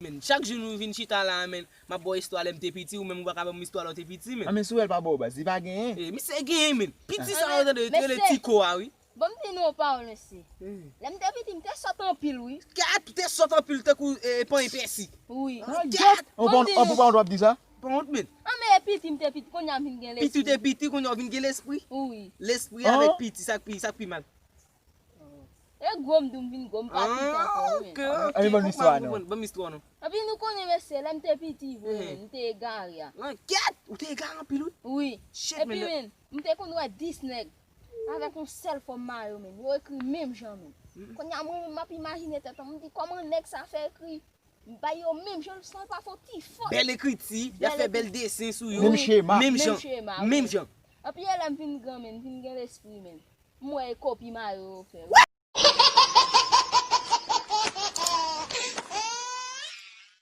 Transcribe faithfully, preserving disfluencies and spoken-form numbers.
Men, chak jou nou vin chita la, men, m ap ba w istwa lè m te piti, ou menm ou pa ka ban m istwa lè w te piti, men. Anmen sou el pa bo baz, li pa genyen. Eh, misye genyen, men. Piti sa yo tande, yo te rele Tiko a, wi. Ban m di nou yon pawòl, mesye. Lè m te piti, m te sòt anpil, wi. Kat, ou te sòt anpil tankou eh, panyen pèsi. Wi. An pou pa yon dwòp di sa. Pa wont, men. An, men piti, m te piti, kounye a m vin gen lespri. Piti ou te piti, kounye a w vin gen lespri. Wi. Lespri avèk piti, sa k pi, sa k pi mal. E gwo m di w m vin gwo, m pa piti ankò, wi, men. Ok, ok. Anmen ban m istwa, non. Ban m istwa, non. Epi nou konnen, mesye, lè m te piti, vre, men, m te egare a. Langyèt, ou te egare anpil, wi. Wi. Shit, Epi, men. Men, m te konn wè dis nèg avèk yon sèl fòm mayo, men. Yo ekri menm jan, men. Kounye a, mwen menm, m ap imajine tèt mwen, m di, kòman nèg sa fè ekri? M bay yo menm jan, san l pa fè yon ti fòt. Bèl ekriti, y ap fè bèl desen sou yo. Menm chema. Menm jan. Menm chema, Menm wi. Jan. Epi, e lè m vin gran, men, m vin gen lespri, men. M wè e kopi mayo yo fè.